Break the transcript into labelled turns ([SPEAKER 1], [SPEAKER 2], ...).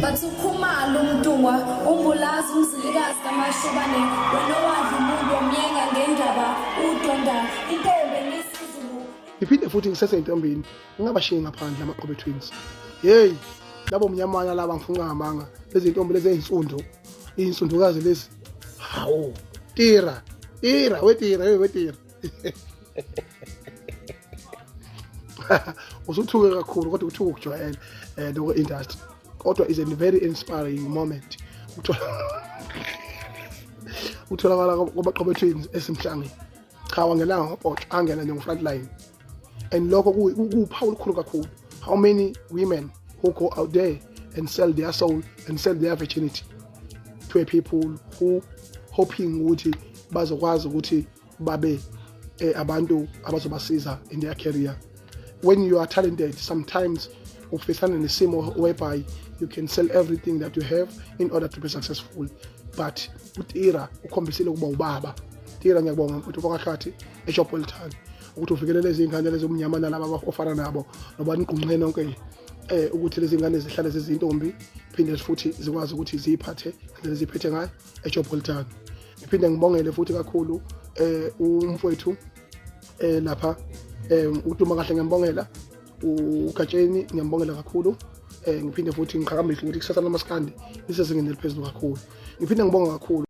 [SPEAKER 1] Bathi uKhumalo uMntungwa uMbulazi uMzilikazi kaMashobane wena owadla umuntu wamyenga ngendaba udonda intombi enisizulu.
[SPEAKER 2] Ngiphinde futhi ngisesentombini ngingabashiyi ngaphandle amaqobe twins. Hey, labo mnyamana laba ngifunga ngamanga lezi ntombi lezi ezinsundu, izinsundukazi lezi. Hawu, tira, tira, wetira, hey wetira. Usuthuke kakhulu kodwa uthuke ukujwayela lokho industry. Kodwa is a very inspiring moment. Utholakala kwabaqobe twins esimhlangeni. Cha, wangenanga ngopotsho, angena nje ngo-front line. And lokho kuwuphawu olukhulu kakhulu. How many women who go out there and sell their soul and sell their virginity to a people who hoping ukuthi bazokwazi ukuthi babe abantu abazobasiza in their career. When you are talented, sometimes ufisana nesimo whereby you can sell everything that you have in order to be successful. But uTira ukhombisile ukuba ubaba. Tira, ngiyabonga mfuthu kwakahlathi eShopolitan ukuthi uvikelele lezi ngane lezi omnyama nalaba ofana nabo noba nigqunqe nonke ukuthi lezi ngane zihlale zizintombi, phinde futhi zikwazi ukuthi ziyiphathe ngendlela eziphethe ngayo eShopolitan. Ngiphinde ngibongele futhi kakhulu umfowethu lapha uDuma kahle, ngiyambongela uGatsheni, ngiyambongela kakhulu. Ngiphinde futhi ngiqhakambise ukuthi ikusasa lamaskandi lisezingeni eliphezulu kakhulu. Ngiphinde ngibonga kakhulu.